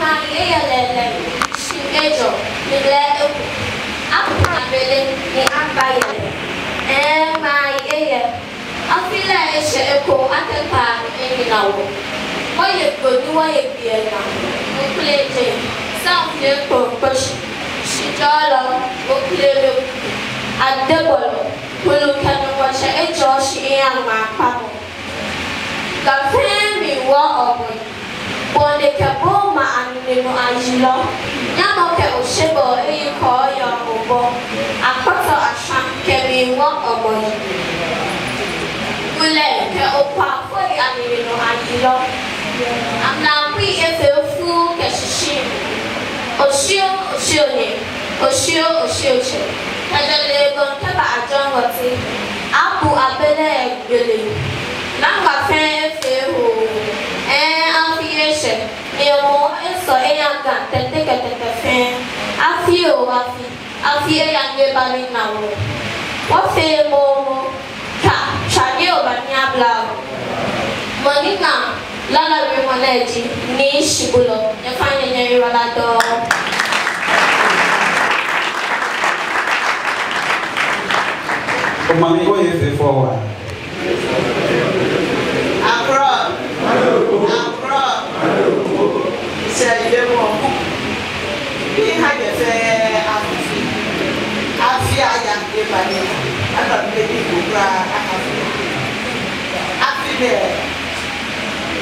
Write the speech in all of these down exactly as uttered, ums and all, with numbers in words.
Ŋmaayi eyɛ lɛɛlɛŋ, shi ejɔ, ni lɛ eku. Apu abele, ni aba yɛlɛ. Ɛɛ, ŋmaayi eyɛ. Afi lɛ eshɛ ekoŋŋ akɛ kpaanyɔ enyina wɔ. Wɔye gbo ni wɔye gbii ena. Wɔkpele je, saŋ fee kpokpo shi. Shijɔlɔ, wɔkpele lɛ. Adebɔlɔ, kulu kɛ Nuŋtsɔ ejɔɔ shi eha ŋmaa kpakpa. Ga fɛɛ miiwo obɔ yi. Bɔ ni kɛ bo ma anine nɔ ayilɔ. Nyamɔ kɛ oshebɔ eyi kɔɔyɔɔ obɔ. Akpɔtɔ ashwa kɛmiiwo obɔ yi. Gulɛ kɛ okpafo yi anine nɔ ayilɔ. Amla kui efee fuu kɛshishi. Oshioo, oshioo nyɛ, oshioo, oshioo tsɛ. Kɛjɛ Legon kɛba Ajɔŋɔte, apu abele gbele. Naŋgba fɛɛ efee hoo. Ɛɛ, afi eshɛ. Ni emɔ esɔ eya Ga tɛtɛ kɛ tɛtɛ fɛɛ. Afi oo, afi. Afi eya ni eba ni ena wɔ. Wɔfee momo. Tswa, tswa ni oba ni abla wɔ. Mɔ ni ŋa lala wiemɔ nɛɛ ji Nii Shibulɔ. Nyɛfaŋ nyɛnyɛ yiwala dɔŋŋ. Omami, oye fɛfɛo waa. Akrɔ, akrɔ, sɛ yɛ mɔ. Bi ha jɛ fɛɛ afi. Afi aya eba ni ana bi bi ko kura afi. Afi lɛ,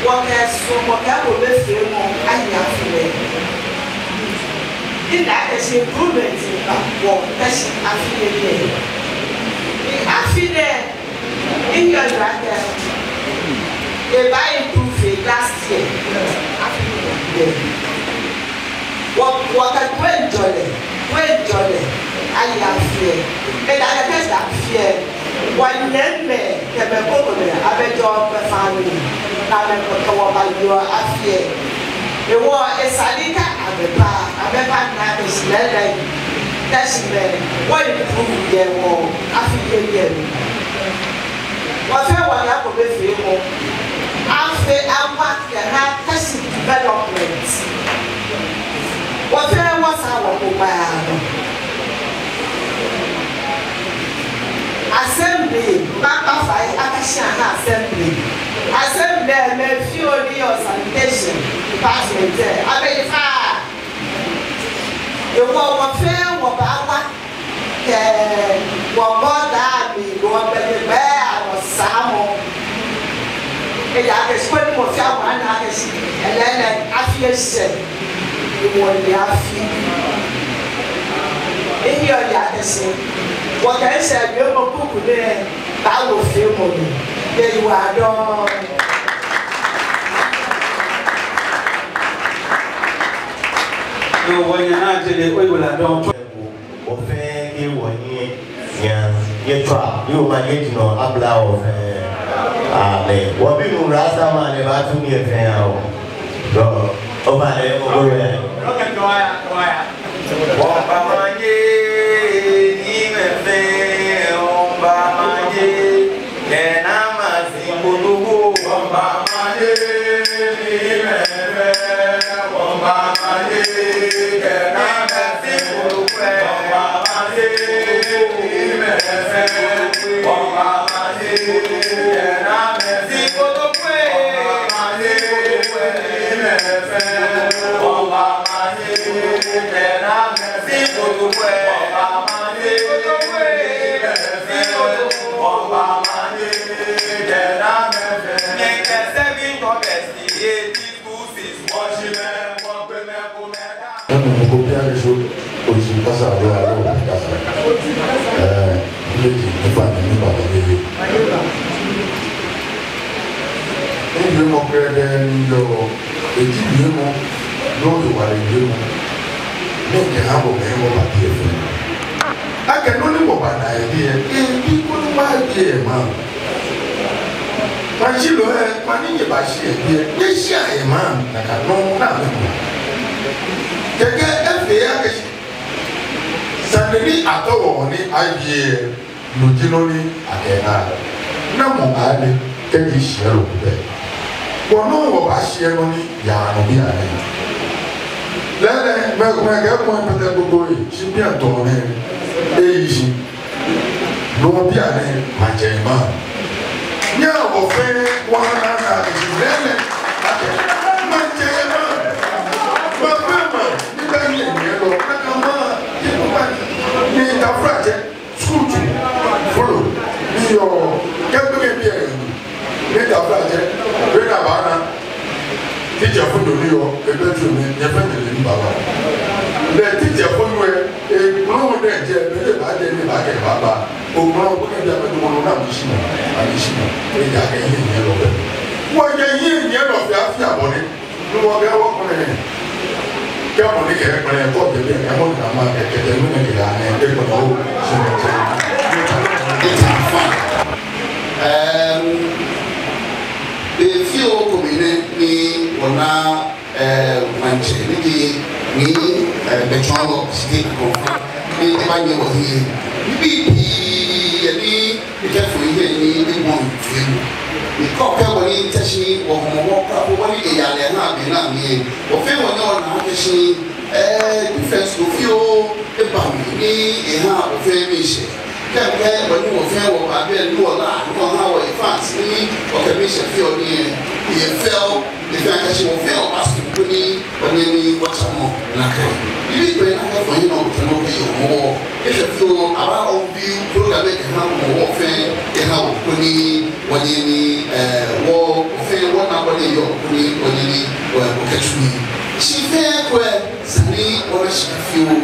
wɔkɛ suɔmɔ kɛ bo be fee mɔ ayi afi lɛ. Ina kɛ shi improvement ba wɔ kɛ shi afi lɛ lɛ. Ni afi lɛ, in your bracket, eba improve last year. Afi lɛ. Wɔ, wɔkɛ toiŋjɔlɛ, toiŋjɔlɛ, ayi afi lɛ. Eda kɛ kɛ shi afi lɛ. Wɔnyɛmimɛi kɛ mɛi krokomɛi, amɛjɔɔ kpɛ faa mli. Ni amɛkɛ wɔ bayeɔ afi lɛ. Hewɔ esa ni kɛ amɛba, amɛba ni akɛ shi lɛɛlɛŋ. Kɛ shi mɛi, wɔ improve yɛ wɔ afi lɛ yeli. Wɔfɛɛ wɔya ko be fee mɔ. Afee awa kɛha kɛ shi development. Wɔfɛɛ wɔsa wɔkpokpaa nɔ. Assembly, maba fai akɛ shi aha assembly. Assembly, mɛi fioo ni yɔɔ sanitation department lɛ, amɛyi faa. Hewɔ wɔfɛɛ wɔbaawa. Kɛ wɔbɔ daa mli, wɔbɛ ni bɛ awɔ saamɔ. Ejaakɛ shi koni mɔ fɛɛ mɔ ana akɛ shi lɛɛlɛŋ afi eshɛ. Wɔle afi. Ehiɔ ejaakɛ shi wɔkɛ eshɛ wiemɔ kuku nɛɛ baawo feemɔ mli. Nyɛyi waa dɔŋŋ. Yoo, wɔnyɛ Naa Jele, oyiwaladɔŋŋ. Wɔfɛɛ kɛ wɔnyɛ, nyɛ, nyɛtswa, ni omanye ji nɔ abla wɔfɛɛ. Amen. Wɔbinuu Rasta Man lɛ baatu nii fɛɛ aha wɔ. Yoo, oba lɛ mɔ ko lɛ. Wɔbaamanye, ni mɛi fɛɛ wɔbaamanye. Kɛ naa ma si kolobo. Wɔbaamanye, ni mɛi fɛɛ wɔbaamanye. Kɛ naa ma si kolobo. Wɔbaamanye, ni mɛi fɛɛ wɔbaamanye. Kɛ naa ma si kolobo. Wɔbaamanye, ni mɛi fɛɛ wɔbaamanye. Kɛ naa ma si kolobo. Wɔbaamanye, ni mɛi fɛɛ wɔbaamanye. Ɛɛ, mɔ ko bianɛ so, oji kasa aloo, aloo kasa. Ɛɛ, mile ji, nipa ni, nipa ni, nipa ni. Eji mɔ krɛdɛɛ ni yɔɔ, eji wiemɔ, nɔ ni wɔle wiemɔ. Ni kɛ ha bo mɛ, wɔba biɛ fɛɛ. Akɛ nɔ ni wɔbaana yɛ biɛ, ebi koni mabi yɛ maŋ. Maŋtsɛlɔ lɛ, mɛi ni nyɛbashi yɛ biɛ, nyɛshia yɛ maŋ, nakai nɔŋŋ ni amɛkɔ. Kɛkɛ efee akɛ shi sane ni atao ni aye lɛ, no ji nɔ ni akɛna. Namɔ ale kɛji shiɛlɔ ko bɛ? Bɔ nɔŋŋ wɔbaashiɛ nɔ ni yaa nɔ bianɛ. Lɛɛlɛŋ, mɛi komɛi kɛɛ koni amɛkpɛtɛ gbogbo lɛ, shi bianɛ tɔɔ nɛɛ, eyi shi. No bianɛ, maŋtsɛ maŋ. Nyɛhaa wɔ fɛɛ wɔna akɛ shi lɛɛlɛŋ, akɛ maŋtsɛ maŋ. Maŋ fɛɛ maŋ, ni bɛ hiɛnyiɛlɔ, nakai maŋ, ni bɛ, ni taflatsɛ. Skul tsui, folo, ni yɔɔ, kɛ gbekɛbii lɛ, ni taflatsɛ, be ni abaana, teacher fo ni yɔɔ, ebɛ tsui ni, nyɛfɛɛ nyɛle ni baba. Bɛ teacher fo ni yɔɔ, ekpɔlɔ ni jɛ, be ni baajɛ ni baakɛ baba. Okpɔlɔ, gbekɛbii lɛ amɛdamɔ nɔ ni amɛshi nɔ, amɛshi nɔ, ejaakɛ hiɛnyiɛlɔ bɛ. Wɔjɛ hiɛnyiɛlɔ fɛɛ afii abɔ ni. Ni wɔkɛ wɔkpɛlɛ. Kɛ mɔ ni kɛ kpɛlɛ kɔ jɛ biɛ kɛ mɔ ni kama kɛ kɛ jɛ mɔ ni kɛ ya ni kɛ kpɛlɛ o. It's fine. Ɛm, be fioo ko mli nɛ ni wɔna, ɛɛ, maŋtsɛ ni ji ni, ɛɛ, Gbɛtsɔɔlɔ Sitee Akɔmfo ni ebanyiɛ wɔhiɛ. Nibii pii yɛ ni mikɛfo hiɛ ni mibɔ mifee. Mikɔ kɛ bɔ ni Teshie wɔ Hɔmɔwɔ kpakpo bɔ ni eya lɛ eha be nɛɛ mli. Wɔfɛɛ wɔnyɛ wɔna akɛ shi, ɛɛ, difference ko fioo eba mli ni eha wɔfɛɛ miishɛɛ. Kɛ, kɛ bɔ ni wɔfɛɛ wɔba biɛ ni wɔla, ni wɔha wɔ fans ni wɔkɛ miishɛɛ fioo ni yɛ, yɛ fɛo. Efee akɛ shi wɔfɛɛ wɔba studio koni wɔnyɛ ni wɔtsa nɔ nakai. Bibii kpɛɛ nakai fɔ hiɛ nɔ kɛ nɔ kɛ yɔɔ mɔ wɔ. Efee fioo aba ɔbi program kɛha mɔ wɔ fɛɛ kɛha wɔ koni wɔnyɛ ni, ɛɛ, wɔ, wɔfɛɛ wɔna bɔ ni yɔɔ koni wɔnyɛ ni, ɛɛ, wɔkɛtsu nii. Shi fɛɛ kwɛ sani wɔbɛ shi fioo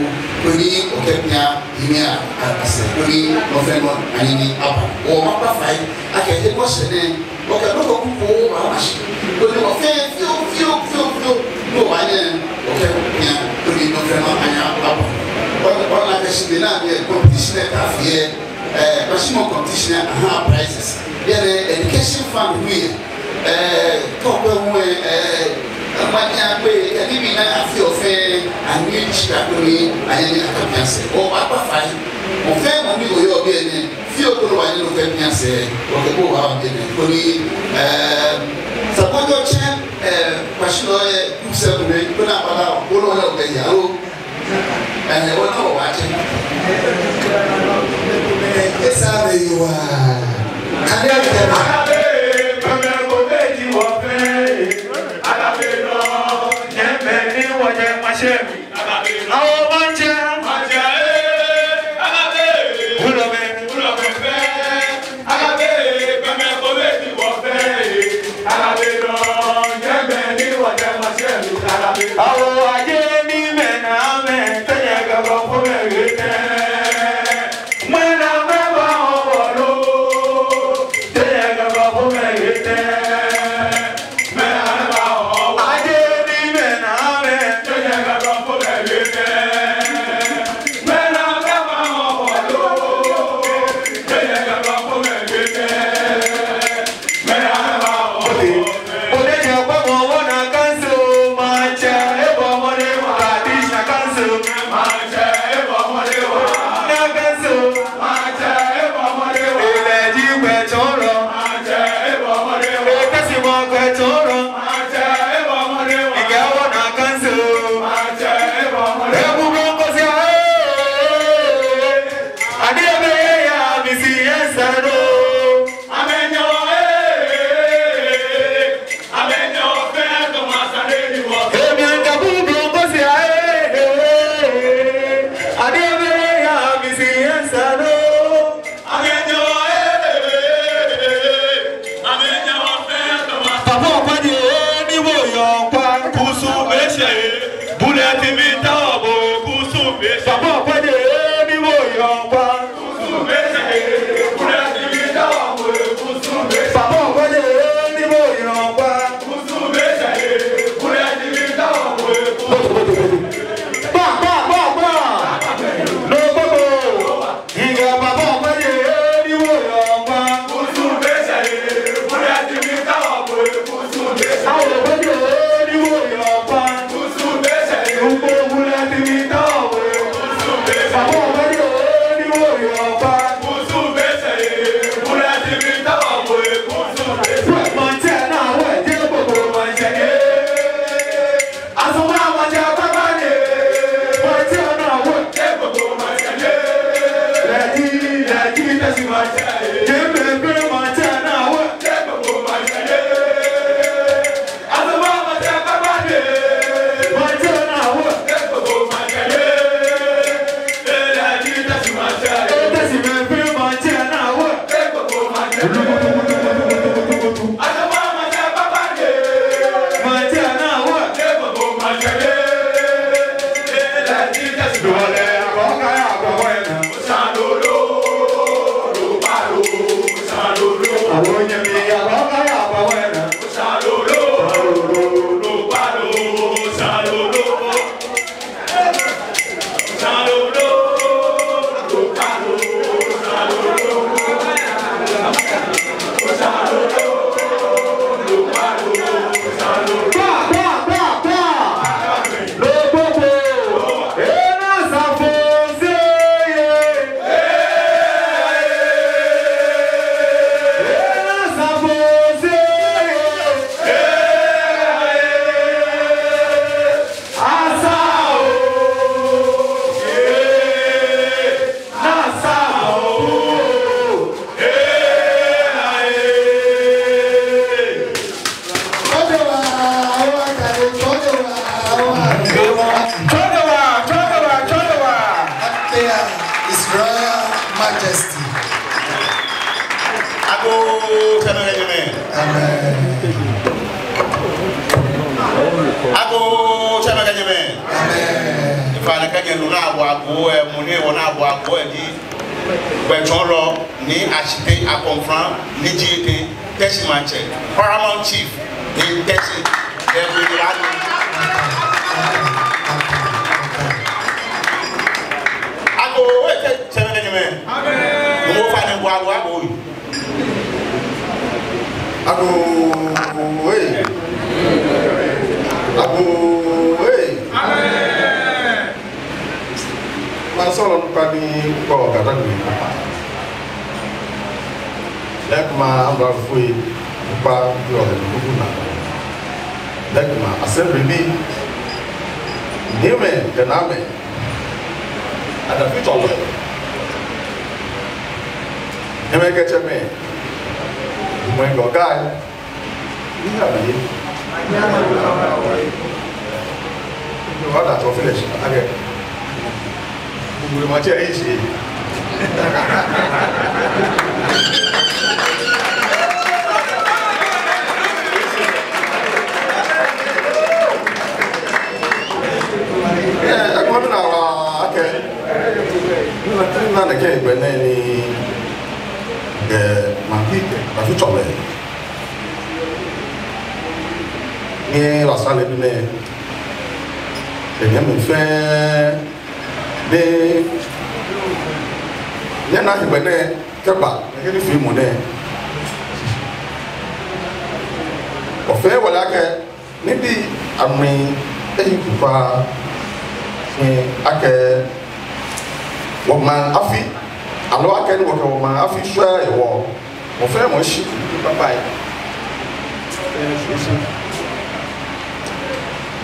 koni wɔkɛ bia yi ni a, a, asɛɛ koni nɔ fɛɛ nɔ anyɛ ni aba. Wɔmiikpa fai akɛ he ko shɛ nɛ. Wɔkɛ nɔ ko kuku wɔbaama shi. Koni wɔfɛɛ fioo, fioo, fioo, fioo. Ni wɔbaanyɛ, wɔkɛ bia, koni nɔ fɛɛ nɔ anyɛ abɔ. Wɔ, wɔna akɛ shi be nɛɛ mli competition lɛ ta fɛɛ, ɛɛ, bashimɔ competition lɛ aha prizes. Bianɛ education fund hu yɛ. Ɛɛ, kɔkɔɛ hu yɛ, ɛɛ, manyɛ akpe, kɛ nibii ni afeɔ fɛɛ, anyɛ shika koni anyɛ ni akabia sɛɛ. Wɔbaakpa fai. Mɔ fɛɛ mɔ ni oyɔɔ biɛ nɛɛ, fioo koni wɔnyɛ ni wɔkɛbia sɛɛ, wɔkɛ bo baba biɛ nɛɛ, koni, ɛɛ, Sakojo tsɛ, ɛɛ, Kwashilɔ yɛ, kusɛ kome, koni abala, koni wɔnyɛ wɔkɛya, oo. Ɛɛ, wɔna wɔ wɔtsɛ. Esa be yi wa. Kane akɛ ma. Awo maŋtsɛ. Maŋtsɛ, ee, Alabe. Wulɔmɛi. Wulɔmɛi fɛɛ. Alabe, gbɔmɛi kome ji wɔ fɛɛ, ee. Alabe nɔ, jɛmɛ ni wɔjɛ maŋtsɛ, ee. Alabe. Awo aje ni mɛi naa mɛi, tɛnyɛ gaba kome wete. Mɛi naa mɛi ba wɔ lo, tɛnyɛ gaba kome wete. His Royal Majesty. Agoo tsɛmɛi kɛ nyɛmɛi. Amen. Agoo tsɛmɛi kɛ nyɛmɛi. Amen. Ifa ni kɛ nyɛnu ni abu agoo lɛ, mɔ ni ewo ni abu agoo lɛ ji gbɛtsɔɔlɔ Nii Ashitey Akɔmfra ni ji etɛ Teshie Maŋtsɛ, Paramount Chief ni Teshie. Agoo, ee, tsɛmɛi kɛ nyɛmɛi. Amen. Mɔ fɛɛ ni bu agoo, agoo. Agoo, ee. Agoo, ee. Amen. Masɔlɔ nukpa ni kpɔ gada ni kpakpa. Lɛkuma amralofoi nukpa yɔɔ lɛ nuku na. Lɛkuma assembly ni. Niimɛi kɛ naamɛi. Adafitswalɔi. Nyɛmɛi kɛ tsɛmɛi. Nyɛmɛi kɛ gai. Ni ha mi ye. Ni wa da tɔ finish. Akɛ. Gbogbo ma tsɛ eyi shi. Ee, ekpɔ mi naa waa akɛ. Ni na, ni na nɛkɛ gbɛ nɛɛ ni, ee, maŋbii kɛ, Adafitswalɔi. Ni wɔ sane bi nɛɛ, ee, nyɛmɛi fɛɛ, ni, nyɛna hegbɛ nɛɛ kɛba, nɛkɛ nifeemɔ nɛɛ. Wɔfɛɛ wɔle akɛ, nibii amli ehi kpakpa, ni akɛ wɔmaŋ afi, aloo akɛni wɔkɛ wɔmaŋ afi shwɛɔ hewɔ, mɔ fɛɛ mɔ eshi kpakpa yɛ.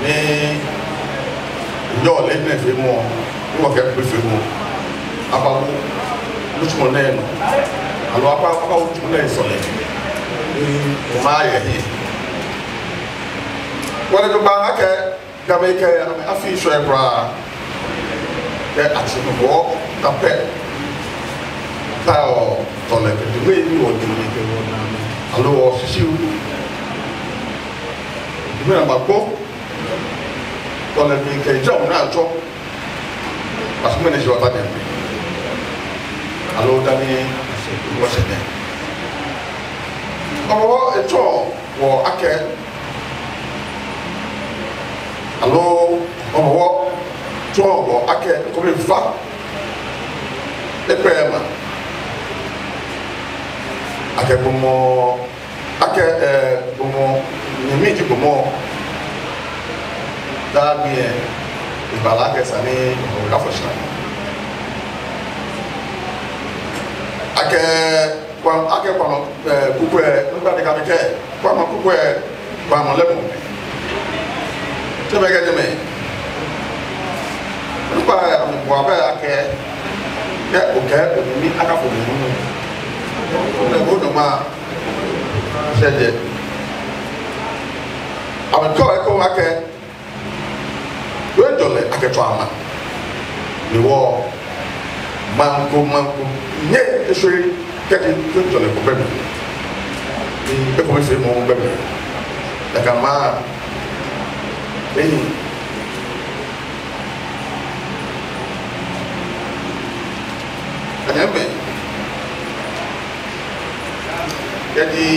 Ni yɔɔ lɛ nɛɛ feemɔ, ni wɔkɛ kpee feemɔ, abawo nitsumɔ nɛɛ nɔ, aloo aba, abawo nitsumɔ nɛɛ sɔlemɔ, ni wɔmaŋ aya hiɛ. Wɔle jogbaŋŋ akɛ Gamɛi kɛ amɛ afi shwɛɔ kwraa. Kɛ atsi nɔ bɔ ta pɛ, ta ɔ tɔlɛ kɛ jogbaŋŋ ni wɔ jogbaŋŋ kɛ wɔ na. Aloo wɔ shishiu. Jogbaŋŋ na ma kpɔ. Tɔlɛ mi kɛ jɔɔ na tsɔ. Asu mɛni shi wɔ ta dɛ. Aloo dani wɔ sɛ dɛ. Ɔwɔ etsɔ wɔ akɛ. Aloo, Hɔmɔwɔ tsɔɔ wɔ akɛ, ekome fa, ekpɛ ma. Akɛ gbɔmɔ, akɛ, ee, gbɔmɔ, nyɛmi ji gbɔmɔ. Daa gbi yɛ, ebala akɛ sani, ɔwɔ ka fɔ shi. Akɛ, Kpam, akɛ Kpam, ee, Kukwɛ, nukpa ni kɛ mi kɛ, Kpam Kukwɛ, Kpam lɛ mɔ. Tsɛmɛi kɛ nyɛmɛi. Nukpa, ee, amɛbua bɛ akɛ, kɛ okɛ, omi akafo mi nɔ. Ole ko nɔ ma, sɛjɛ. Amɛkɔ eko akɛ, Toiŋjɔlɛ akɛtsɔ amɛ. Ni wɔ, maŋ ko, maŋ ko nyɛŋ eshwere kɛji toiŋjɔlɛ ko bɛ mli. Ni ekomefeemɔ bɛ mli. Nakai maŋ, eyi. Anyɛmimɛi. Kɛji,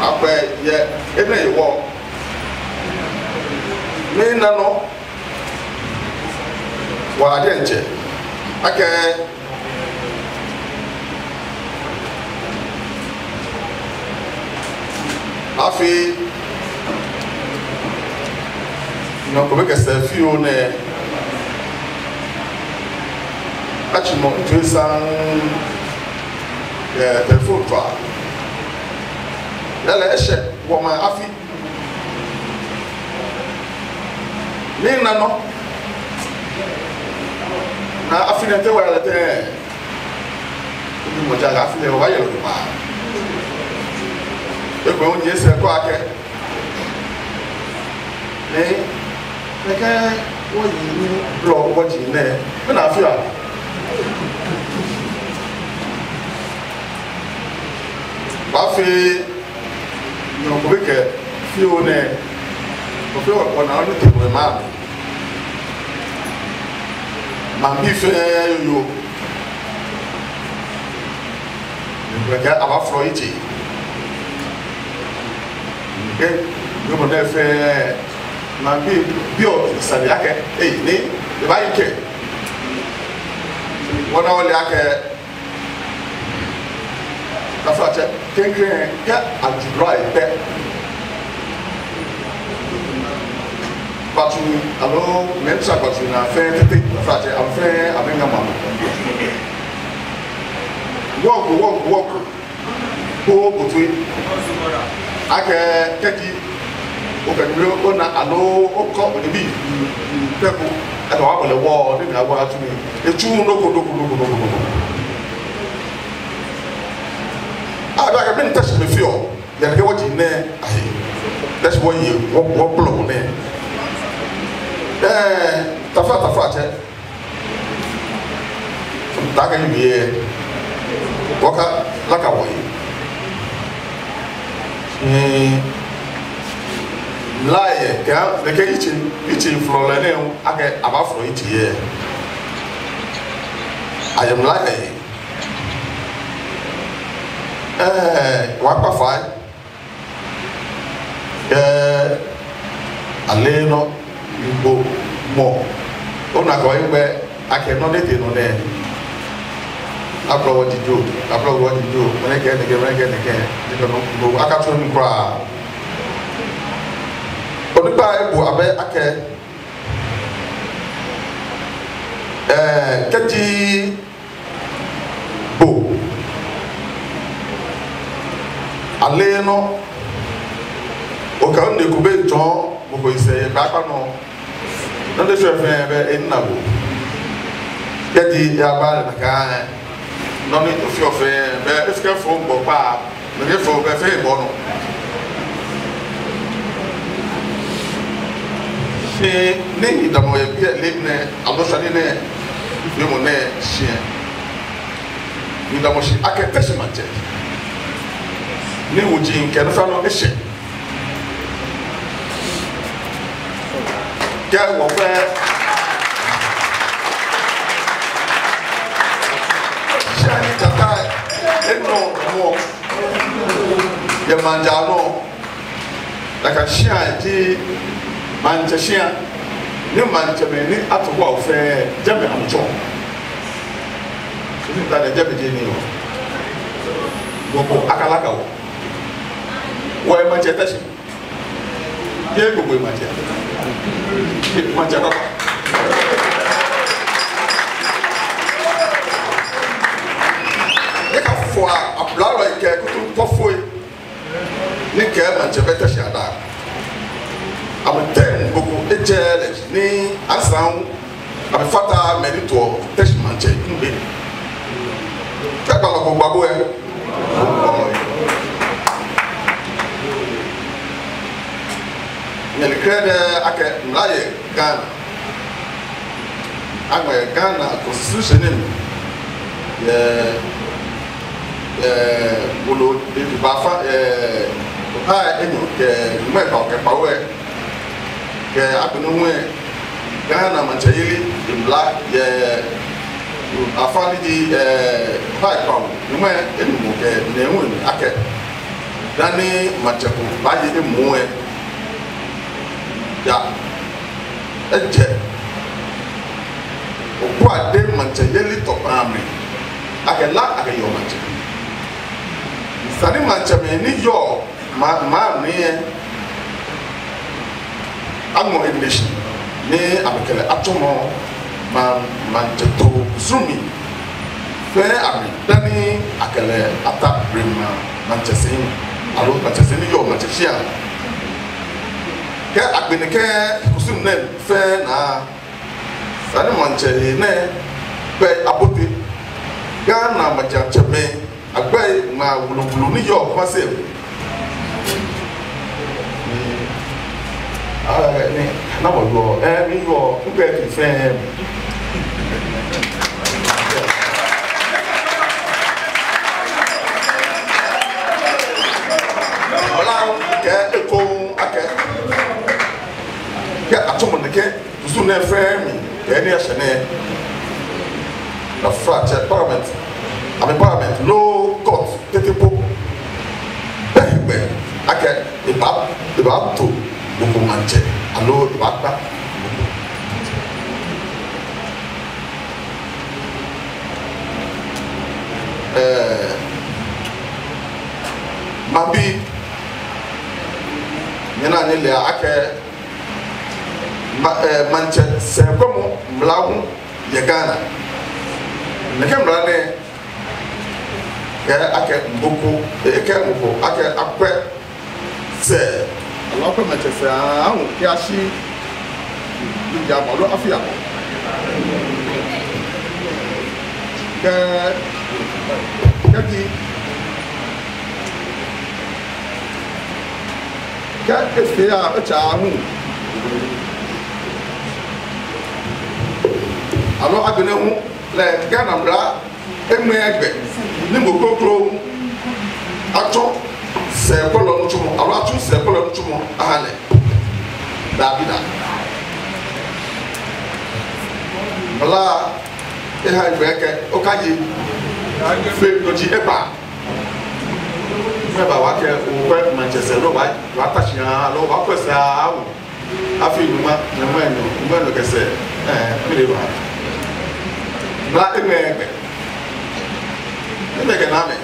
akwɛ yɛ, enɛ hewɔ. Mina nɔ, wɔ diɛŋtsɛ, akɛ, afi, nɔ ko be kɛ sɛɛ fioo nɛɛ, atsi nɔ ntoi saŋŋ, ee, telefon fa. Yɛ lɛ eshɛ, wɔmaŋ afi. Mina nɔ. Ni afi nɛɛ te wɔyɛ lɛ tɛŋŋ? Ni mɔ ja afi nɛɛ wɔbaye lɛ kpaa. Egbɛ wɔnyiɛ sɛɛ kɔ akɛ. Ni, nɛkɛ Wɔyi ni blɔ wɔji nɛɛ, mina fia. Baafee nyɔŋ ko be kɛ fioo nɛɛ, ko fioo ko na ɔnu te wɛ ma. Maŋbii fɛɛ yoo. Ni kɛ abaaflɔ yitsei. Kɛ, yɔɔ mɔ nɛɛ fɛɛ, maŋbii biɔ sane akɛ, ei, ni, ebaayi kɛ. Wɔna wɔle akɛ, taflatsɛ, klɛŋklɛŋ, kɛ ajublɔ ayi pɛ. Gbatsu, aloo, mɛi ni sa gbatsu naa fɛɛ tete, taflatsɛ, amɛ fɛɛ, amɛŋa ma. Wɔŋ ko, wɔŋ ko, wɔŋ ko. Ko botue. Akɛ kɛji okɛ nuu lɛ ona aloo okɔ onibii pɛ ko, akɛ wɔbɔ lɛ wɔ, ni ŋa wɔ atsu nii. Etsu nɔ ko, nɔ ko, nɔ ko, nɔ ko, nɔ ko. Abi akɛ mɛni Teshie mɛi feɔ, yɛ nɛkɛ wɔji nɛɛ ahe. Teshie wɔyi, wɔ, wɔblɔ nɛɛ. Ɛɛ, tafla, taflatsɛ. Taakɛ ni miwie, wɔkalaka wɔhe. Ni mla yɛ, kɛ, nɛkɛ yitsei, yitsei flɔlɔi nɛɛ, akɛ abaaflɔ yitsei yɛ. Ayɛ mla yɛ. Ɛɛ, wɔkpa fai. Kɛ ale nɔ, ŋkpɔ mɔ, ona akɛ wɔyi gbɛ, akɛ nɔ ni tee nɔ nɛɛ. Ablɔ wɔji jio, ablɔ wɔji jio, mɛni kɛ nɛkɛ, mɛni kɛ nɛkɛ, nɛkɛ nɔ, nɔ, akatsɔɔ nii kwraa. Onukpa ebu abɛ akɛ, ɛɛ, kɛji bo ale nɔ, okɛ onine ko bɛ jɔɔmɔ ko yisɛɛ yɛ kpaakpa nɔ. Nɔ ni eshwɛ fɛɛ bɛ ena bo. Kɛji eyaba lɛ nakai, nɔ ni ofeɔ fɛɛ bɛ efee kɛ fo gbɔ kpaa. Mɛni fo bɛ fee bɔ nɔ. Shi ni midamɔ yɛ biɛ lɛ nɛɛ, aloo shwane nɛɛ, biɛ mɔ nɛɛ shi. Midamɔ shi akɛ Teshie Maŋtsɛ. Ni wuji kɛ nɔ fɛɛ nɔ eshɛ. Kɛ wɔfɛɛ shia ni tata enɔ mɔ yɛ maŋ ja nɔ. Nakai shia ji maŋtsɛ shia. Ni maŋtsɛmɛi ni ato hɔ fɛɛ jɛmɛ amɛtsɔ. Ni ta ni jɛmɛ ji ni yɔɔ. Gbogbo akalaka wɔ. Wɔyɛ maŋtsɛ Teshie. Yɛ gbogbo maŋtsɛ. Yɛ maŋtsɛ papa. Ekafɔ ablalɔ ekɛ kutumpɔfoi. Ni kɛ maŋtsɛ bɛ Teshie ada. Amɛteŋ gbogbo ejɛ lɛ ni asaŋ amɛfata mɛi ni toɔ Teshie Maŋtsɛ kugbe. Kɛ gbalɔ ko gba bo ɛ. Nyɛle krɛdɛɛ akɛ mla yɛ Ghana. Aŋma yɛ Ghana constitution lɛ mli. Yɛ, yɛ, wolo, ebi baafa, yɛ, oha enyɔ, kɛ, ŋmɛ kpawo, kɛ kpawo ɛ. Kɛ agbɛnɛ hu ɛ, Ghana maŋtsɛyeli mla yɛ afã ni ji, ɛɛ, oha ekpawo, nyɔŋmai enumɔ kɛ nɛɛhu mli akɛ dani maŋtsɛ ko baaye emuu ɛ, ja ejɛ Opuade maŋtsɛyeli tɔkpaa mli akɛ La akɛyeɔ maŋtsɛ. Esa ni maŋtsɛmɛi ni yɔɔ maŋ, maŋ mli ɛ aŋɔ enine shi ni amɛkɛ lɛ atsɔmɔ maŋ, maŋtsɛtoo kusumii fɛɛ amli dani akɛ lɛ ata blema maŋtsɛsɛi aloo maŋtsɛsɛi ni yɔɔ maŋtsɛ shia. Kɛ agbɛnɛ kɛ kusum nɛɛ fɛɛ naa, esa ni maŋtsɛ hee nɛɛ kpɛ abote. Ghana maŋtsɛmɛi agbɛi ŋmaa wulowulo ni yɔɔ Kumasi. Ni, aa, ni, Namɔ yɔɔ? Ɛɛ, mi yɔɔ, ŋkɛ ti fɛɛ. Wala kɛ eko akɛ, kɛ atsɔmɔ nɛkɛ kusum nɛɛ fɛɛ mli, kɛ nii eshɛ nɛɛ, taflatsɛ parliament, amɛ parliament loo court tete po bɛ hegbɛ akɛ ebaa, ebaato mɔ ko maŋtsɛ aloo ebaakpa mɔ ko. Ɛɛ, maŋbii, nyɛnaa nyɛlea akɛ ma-, ɛɛ, maŋtsɛ sɛɛkwɛmɔ mla hu yɛ Ghana. Nɛkɛ mla nɛɛ kɛɛ akɛ mɔ ko, ekɛɛ mɔ ko akɛ akwɛ sɛɛ, aloo akwɛ maŋtsɛ sɛɛ aahu kɛyashi ni ja ba loo afi abɔ. Kɛ, kɛji, kɛ efee aa, etsɛ aahu. Aloo agbɛnɛ hu lɛ Ghana mla eŋmɛɛɛ gbɛ ni mɔ kroko atsɔ sɛɛkwɛlɔ nitsumɔ, aloo atsu sɛɛkwɛlɔ nitsumɔ aha lɛ. Dabida. Mla eha gbɛ akɛ okaye fe no ji ekpaa. Mɛɛ ba wa kɛ okwɛ maŋtsɛ sɛɛ loo wa, wa ta shi aa, loo wa kwɛ sɛɛ aahu. Afi nyɔŋma, nyɔŋma enyɔ, nyɔŋma enyɔ kɛ sɛɛ, ɛɛ, mile ba. Mla eŋmɛɛɛ gbɛ. Ni mɛi kɛ naa mɛi,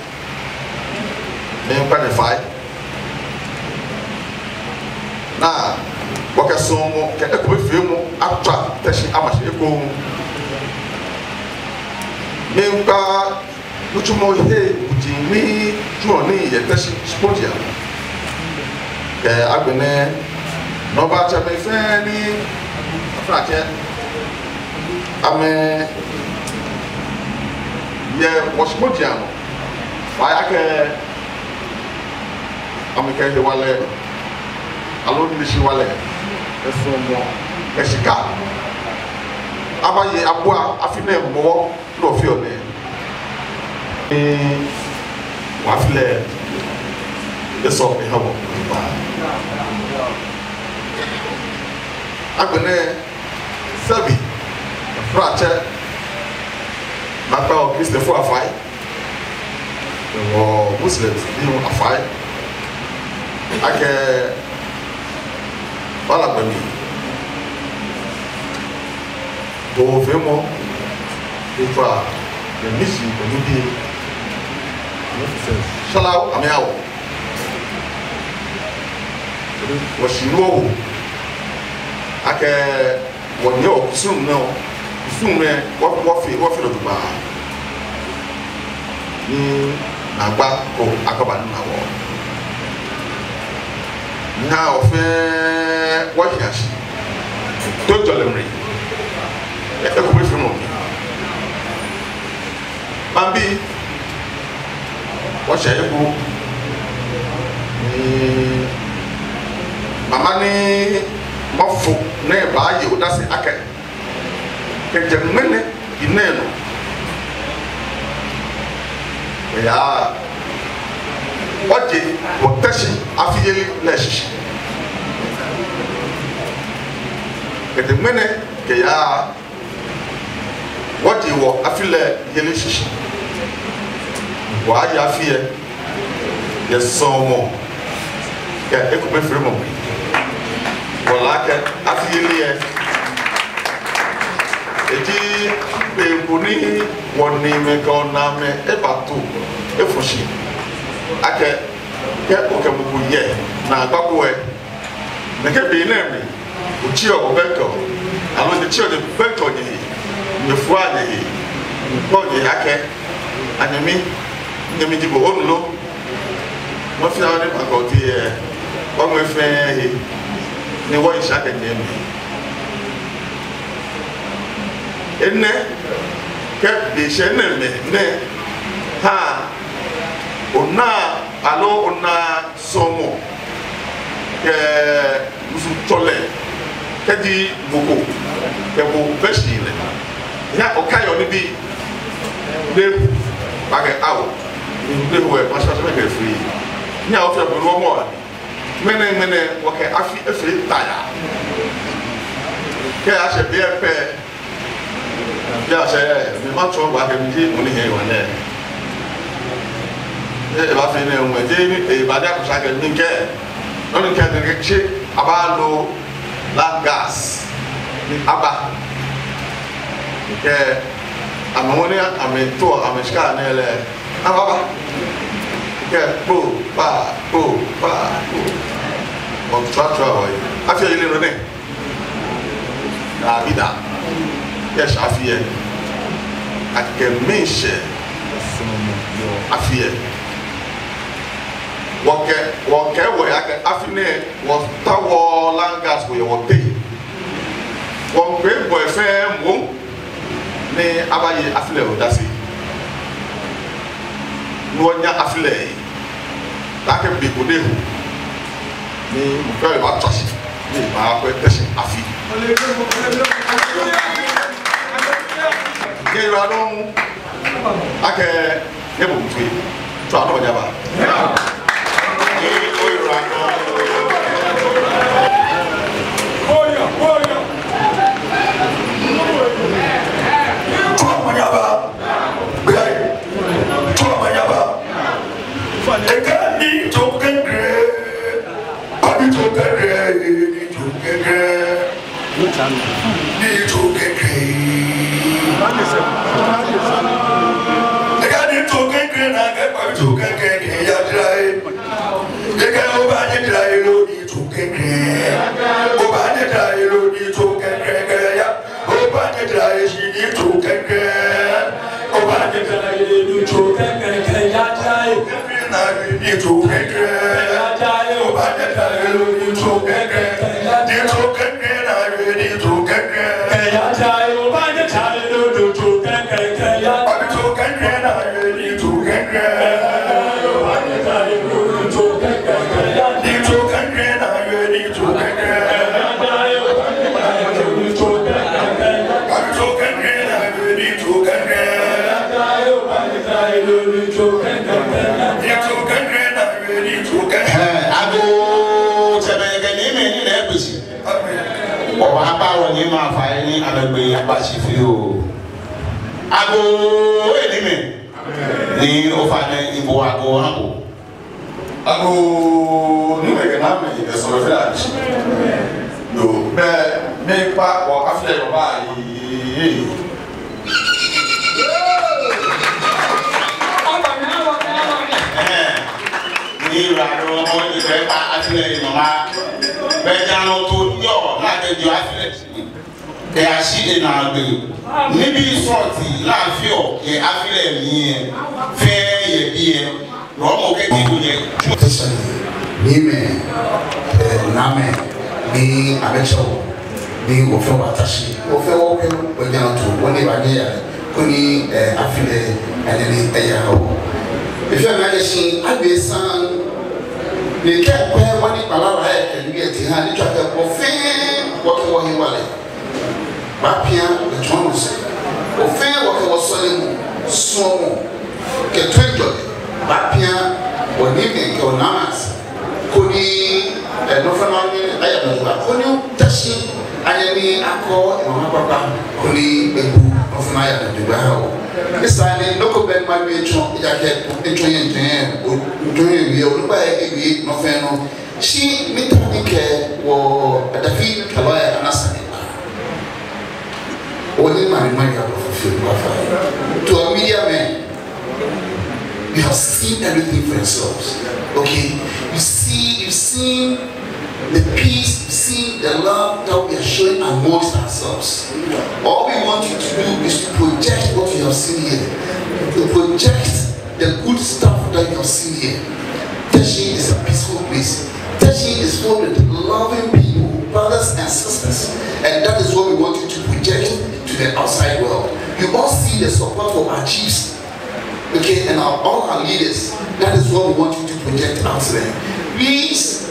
miikpa nyɛ fai. Naa, wɔkɛ suɔmɔ kɛ ekomefeemɔ atswa Teshie Amashi ekoŋŋ. Miikpa nitsumɔ hei wuji ni tsuɔ nii yɛ Teshie shikpɔji anɔ. Kɛ agbɛnɛ, nɔbatsɛmɛi fɛɛ ni afra kɛ amɛ yɛ wɔshikpɔji anɔ, fai akɛ amɛkɛ hewalɛ aloo nishi walɛ, esuɔmɔ, eshika abaye abua afi nɛɛ mɔ nɔ fioo nɛɛ. Ee, wɔ afi lɛ esɔ eha wɔ. Agbɛnɛ, sɛbi, taflatsɛ, maakpa wɔ Kristofoi afai, wɔ Muslims bii hu afai akɛ wala gbɛ mli, bo feemɔ, efa, the mission, the mission, shalawo amɛawo. Wɔshi ni wɔwo akɛ wɔnyɛ wɔkusum nɛɛ, kusum nɛɛ, wɔ, wɔfee, wɔfee lɛ jogbaŋŋ. Ni naagba ko akaba ni na wɔ. Ni aha wɔ fɛɛ wɔhia shi toiŋjɔlɛ mli, ekomefeemɔ mli. Maŋbii, wɔshɛ eko. Ni mama ni mafo nɛɛ baaye odase akɛ, kɛjɛ ŋmɛnɛ gbi nɛɛ nɔ kɛyaa, wɔje wɔ Teshie afiyeli lɛ shishi. Kɛjɛ ŋmɛnɛ kɛyaa, wɔje wɔ afi lɛ yeli shishi. Wɔya afi lɛ yɛ suɔmɔ kɛ ekomefeemɔ mli. Wɔle akɛ afiyeli lɛ, eji be ko ni wɔniimɛi kɛ wɔnaamɛi ebato efɔ shi akɛ, kɛ okɛ mɔ ko yɛ naagba ko lɛ, nɛkɛ be nɛɛ mli, otsiɔ obɛŋkɛɔ, aloo nyɛtsiɔ nyɛbɛŋkɛɔ nyɛhe, nyɛfua nyɛhe, nyɛkɛɔ nyɛhe akɛ, anyɛmi, nyɛmi ji bo, onu lo? Mɔ fɛɛ mɔ ni makɛɛ otee lɛ, wɔŋmɛ fɛɛ he, ni wɔyi shi akɛ nyɛmi. Enɛ, kɛ be shɛ enɛɛmɛi nɛɛ, ha, ona, aloo ona suɔmɔ kɛ musuŋtsɔlɛ Kɛji mɔ ko kɛ bo bɛ shihilɛ, ni okaiɔ nibii, ni okɛɛ akɛ ao, ni owie, mashi mashi mɛi kɛ free. Ni ofee bo nɔ mɔ. Ŋmɛnɛ ŋmɛnɛ wɔkɛ afi efee taya. Kɛ ashɛ biɛ pɛ, biɛ ashɛ, mi matsɔɔ bo akɛ miji mɔ ni he wa nɛ. Ni ebaafee nɛɛ, ŋmɛnɛ ni ebaada kusa kɛ mi kɛ, nɔ ni kɛ ni kɛ tse, abaalo la gas ni aba. Kɛ amɛ hu ni amɛto amɛshika nɛɛ lɛ, amɛba. Kɛ kpo pa kpo pa kpo. Wɔtswa tswa wɔyi. Afi lɛ yeli nɔ nɛ. Daabi da. Kɛ eshɛ afi lɛ, akɛ miishɛɛ afi lɛ. Wɔkɛ, wɔkɛ wɔya kɛ afi nɛɛ, wɔtaoɔ la gas ko yɛ wɔteŋ. Wɔmiikpee bɔi fɛɛ moŋ ni abaye afi lɛ odase. Ni wɔnya afi lɛ. Taakɛ be ko ni eho, ni mɔ fɛɛ mɔ baatswa shi, ni ebaakwɛ Teshie afi. Nyɛyiwaladɔŋŋ nɔ. Akɛ nyɛbo mi toi. Tswa omanye aba. Tswa omanye aba. Tswa omanye aba. Ekɛɛ ni too kɛŋkɛŋ. Abi too kɛŋkɛŋ, ni too kɛŋkɛŋ. Ni too kɛŋkɛŋ. Ekɛɛ ni too kɛŋkɛŋ, nakai abi too kɛŋkɛŋ, kɛya jara lɛ. Ekɛɛ obaanyɛ jara lɛ loo ni too kɛŋkɛŋ. Obaanyɛ jara lɛ loo ni too kɛŋkɛŋ, kɛya. Obaanyɛ jara lɛ shi ni too kɛŋkɛŋ. Obaanyɛ jara lɛ ni too kɛŋkɛŋ, kɛya jara lɛ. Ni too kɛŋkɛŋ. Obaanyɛ jara lɛ loo ni too kɛŋkɛŋ. Ni too kɛŋkɛŋ, ni too kɛŋkɛŋ. Kɛya jara lɛ, obaanyɛ jara lɛ loo ni too kɛŋkɛŋ, kɛya. Abi too kɛŋkɛŋ, ni too kɛŋkɛŋ. Obaanyɛ jara lɛ loo ni too kɛŋkɛŋ, kɛya. Ni too kɛŋkɛŋ, ni too kɛŋkɛŋ. Ɛɛ, agoo, tsɛmɛi kɛ nyɛmɛi ni nɛ kpesi. Wɔbaaba wɔnyɛmimɛi afai ni amɛgbe aba shi fioo. Agoo, nyɛmɛi. Ni ofainɛ mibo agoo miha bo. Agoo, nyɛmimɛi kɛ naamɛi kɛ sɔlemɔ fɛɛ ni ashi. Yoo, bɛ, miikpa wɔ afi lɛ nɔ ba yi. Ɛɛ, ni wura do mɔ ni bɛ kpa afi lɛ nɔ ma. Bɛ jano to yɔ, na kɛ jɔ afi lɛ. Kɛyashi enaagbee, nibii srɔtoi ni afeɔ yɛ afi lɛ mli lɛ, fɛɛ yɛ biɛ. Rɔmɔ kɛ ti ko yɛ. Teshie, nyɛmimɛi, ɛɛ, naamɛi, ni amɛtsɛ wɔ, ni wɔfɛɛ wɔta shi, wɔfɛɛ wɔkɛ wɔjana to, wɔnɛ baanyɛ aya, koni, ɛɛ, afi lɛ anyɛ ni aya oo. Efee mi akɛ shi, agbɛnɛ sane, ni kɛ kwɛ wɔ ni kpala la yɛ kɛ ni yɛ ti ha, ni tsɔɔ akɛ wɔfɛɛ wɔkɛ wɔhewalɛ baapia yɛ tsɔɔmɔ sɛɛ. Wɔfɛɛ wɔkɛ wɔsɔlemɔ, suɔmɔ, kɛ toiŋjɔlɛ baapia wɔnyɛmimɛi kɛ wɔnaamɛi asɛɛ. Koni, ɛɛ, nɔ fɛɛ nɔ anyɛ aya nɔ jogbaŋŋ. Koni Teshie anyɛ ni akɔ emama kpakpa. Koni ebu nɔ fɛɛ nɔ aya nɔ jogbaŋŋ oo. Esa ni nɔ ko bɛ ni mawie tsɔ, ejaakɛ etsɔ yɛ ŋtsɔ yɛ, o, ŋtsɔ yɛ wie, onukpa yɛ ewie, nɔ fɛɛ nɔ. Shi miitao ni mikɛ wɔ adafi kalɔ ya ana sane. Only man, man, you have to fulfill, you have to. To our media men, you have seen everything for yourselves. Okay? You see, you've seen the peace, you've seen the love that we are showing amongst ourselves. All we want you to do is to project what you have seen here. To project the good stuff that you have seen here. Teshie is a peaceful place. Teshie is filled with loving people, brothers and sisters. And that is what we want you to project to the outside world. You all see the support of our chiefs, okay, and our, all our leaders. That is what we want you to project out there. Please,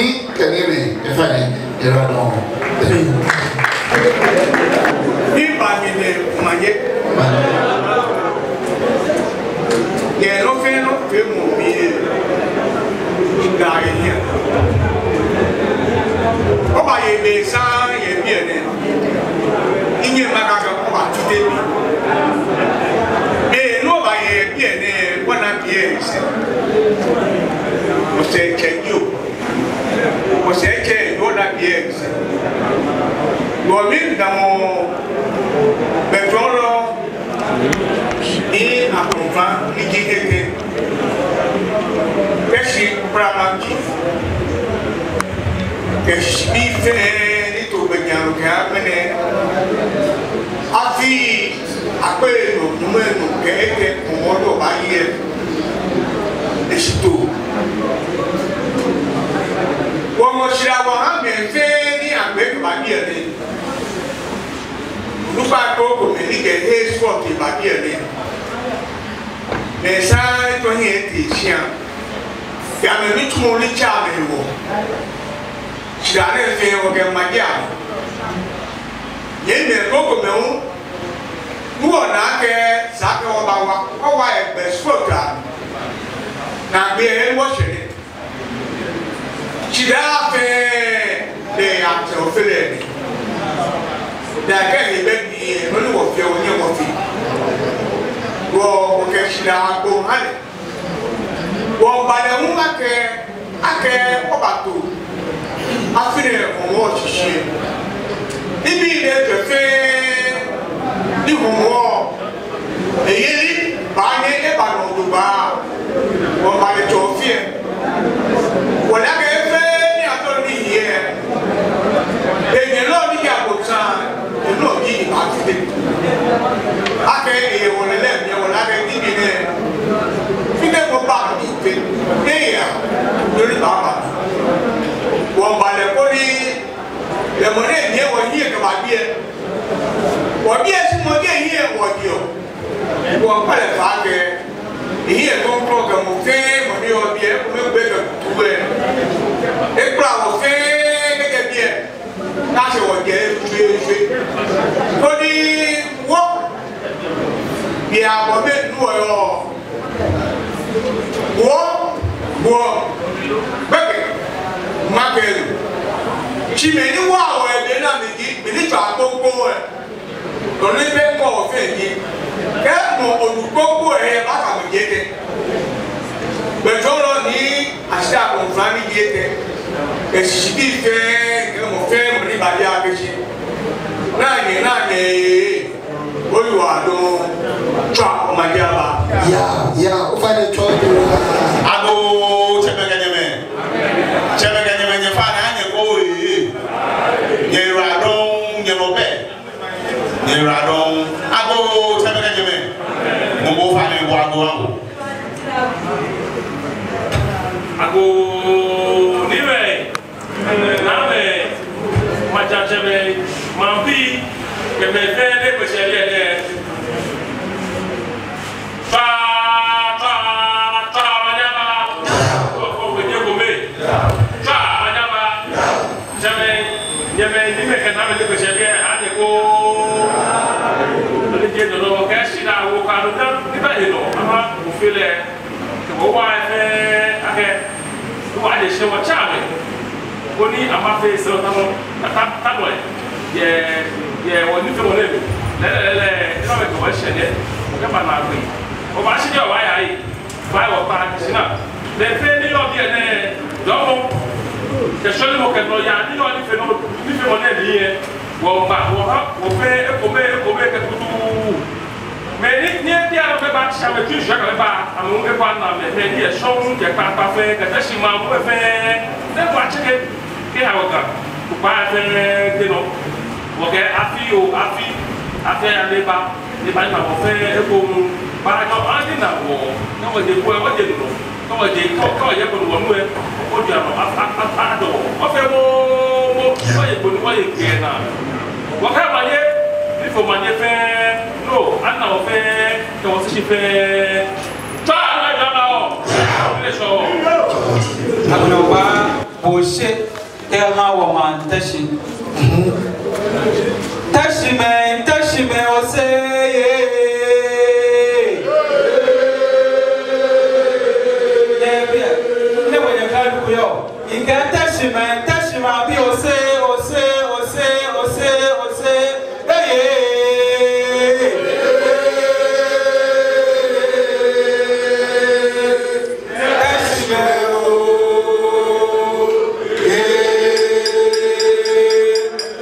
Nii kɛ Nii mɛi, efa ni, eradɔn. Ni ba mi nɛ, manye. Yɛ nɔ fɛɛ nɔ fɛɛ mɔ mli lɛ, daa yɛ hiɛ. Obaye be saŋŋ yɛ biɛ nɛɛ. Minyɛŋ makɛɛ akɛ obatite mli. Be ni obaye biɛ nɛɛ, wɔna biɛ sɛɛ. Osɛɛ tsɛ ni o. Osɛɛ tsɛ ni ona biɛ sɛɛ. Bo miida bo, be tsɔɔlɔ, ni akɔnfa ni ji etɛ. Kɛshi Praman ji. Kɛshi bi fɛɛ ni to gbɛjianɔ kɛya ŋmɛnɛ. Afi akpe enɔ, nyɔŋmai enɔ kɛ etɛ, hɔmɔ ni obaye lɛ, eshi too. Wɔŋɔ shidaa wɔha mɛi fɛɛ ni agbɛnɛ ba biɛ nɛɛ. Onukpa krokomɛi ni kɛ escort ba biɛ nɛɛ. Mɛi saŋŋ etsɔ hiɛ etee shia. Kɛ amɛ nitsumɔ ni tsa amɛ hewɔ. Shidaa nɛɛ fɛɛ wɔkɛma ja. Nyɛmimɛi krokomɛi hu, ni wɔna akɛ esa akɛ wɔbawa, wɔwa yɛ gbɛ srɔto. Naagbee lɛ wɔshɛ nɛɛ. Shidaa fɛɛ, lɛ atsɛ ofee lɛ. Daa kɛ ebɛ ni, nɔ ni wɔfee wɔnyɛ wɔfee. Wɔ, wɔkɛ shidaa agbo ha lɛ. Wɔmiiba lɛ hu akɛ, akɛ obato afi nɛɛ hɔmɔ shishi. Nibii ni etsɔ fɛɛ, ni hɔmɔ, eyeli baanyɛ eba nɔ jogbaŋŋ. Wɔmiiba lɛ tsɔ fiɛ. Wɔle akɛ efee ni ato ni yɛ. Enyɛ lɔ ni ji abonsam, enɔ ji ni baafite. Akɛ eyɛ wɔlɛ lɛ, miyɛ wɔle akɛ nibii nɛɛ. Fitemɔ baa ni fee. Eya, nɔ ni baaba. Wɔmiiba lɛ koni, lɛ mɔ nɛɛ nyɛ wɔhiɛ kɛba biɛ. Wɔbiɛ shi mɔ ni hiɛ wɔdiɔ. Wɔmiikpa lɛ fai akɛ, ehiɛ krɔŋkrɔŋ kɛ mɔ fɛɛ mɔ ni yɔɔ biɛ, ekome gbɛ kɛ kutuu lɛ. Ekpla wɔ fɛɛ kɛjɛ biɛ. Kɛji wɔjɛ eshwie eshwie. Koni wɔ, biɛ abɔ be ni wɔyɔɔ. Wɔ, wɔ, gbɛkɛ, makɛɛ. Shi mɛi ni wa wɔ yɛ biɛ nɛɛ amɛji, mɛi ni tswa kpokpo lɛ. Nɔ ni bɛ kɔ fɛɛ ji, kɛ mɔ onu kpokpo lɛ, ebaakɛ mɔ je etɛ. Gbɛtsɔɔlɔ ni ashi akɔnfa ni je etɛ. Kɛ shishibii fɛɛ, kɛ mɔ fɛɛ mɔ ni ba biɛ akɛ shi. Naa nyɛ, naa nyɛ, oyiwaladɔŋŋ, tswa omanye aba. Ya, ya, ofainɛ tswa odo. Agoo, tsɛmɛi kɛ nyɛmɛi. Tsɛmɛi kɛ nyɛmɛi, nyɛfainɛ, nyɛkoo ee. Nyɛyiwaladɔŋŋ, nyɛnɔ bɛ. Nyɛyiwaladɔŋŋ. Agoo, tsɛmɛi kɛ nyɛmɛi. Mɔ ko ofainɛ bo agoo, agoo. Agoo, niimɛi, naamɛi, maŋtsɛmɛi, maŋbii, kɛ mɛi fɛɛ ni kpɛ shi yɛ biɛ nɛɛ. Tswa, tswa, tswa omanye aba. Tswa omanye aba. Tsɛmɛi, nyɛmɛi, niimɛi kɛ naamɛi ni kpɛ shi yɛ biɛ, anyɛkoo. Ani je nɔ nɔ kɛ shidaa wo ka nɔ na, ni ba he nɔ, ama ofee lɛ. Kɛ wɔ wa fɛɛ akɛ, wɔ aje shi wɔtsɛ amɛ. Koni amɛfee sɛɛ tamɔ, ta, ta, tamɔ yɛ, yɛ, yɛ wɔnifeemɔ nɛɛ mli. Lɛɛlɛŋ, lɛɛlɛŋ, ena mɛi komɛi shɛ nɛɛ, wɔkɛba naagbee. Wɔbaashi jɛi, wɔbaaya yi. Baa wɔkpa shi naa. Mɛi fɛɛ ni yɔɔ biɛ nɛɛ, jɔɔmɔ kɛ shɔlemɔ kɛ nɔyaa ni yɔɔ nifee nɔ, nifeemɔ nɛɛ mli lɛ, wɔba, wɔha, wɔfee ekome, ekome kɛ kutuu. Mɛi ni, ni bianɛ amɛbaatsi amɛtsui shia kɛ amɛba, amɛ hu ekwa naa mɛi, mɛi ni yɛ shɔŋŋ kɛ kpakpa fɛɛ, kɛ Teshie maŋ muu fɛɛ, ni wɔtsake kɛha wɔ Ga, kpakpa fɛɛ te nɔ. Wɔkɛɛ afi oo, afi, afi aya ni eba, ni eba ni eba wɔ fɛɛ ekoŋŋ, baanyɔ ani na wɔ, ni wɔje kpo, wɔje nu nɔ. Kɛ wɔje, kɛ, kɛ wɔje kpo ni wɔnu lɛ, wɔkɔ jia nɔ, a, a, a, a, dɔ wɔ. Wɔfee momo, wɔye kpo ni wɔye kɛ naa. Wɔkɛ manye, ni fo manye fɛɛ, no, ana wɔ fɛɛ, kɛ wɔshishi fɛɛ. Tswa, ana jɔ na wɔ. Ile sɔ. Agbɛnɛ wɔbaa, bo shi, kɛha wɔ maŋ Teshie. Teshiemɛi, Teshiemɛi, ose yee. Yɛ biɛ, ne wɔ yɛ ka duku yɔɔ. Mikɛɛ Teshiemɛi, Teshiemɛi abii, ose, ose, ose, ose, ose. Eye. Teshiemɛi oo. Ee.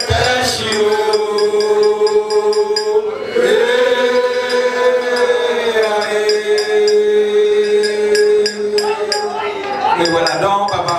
Teshie oo. Ee, ee. Ebɔla dɔŋŋ, papa.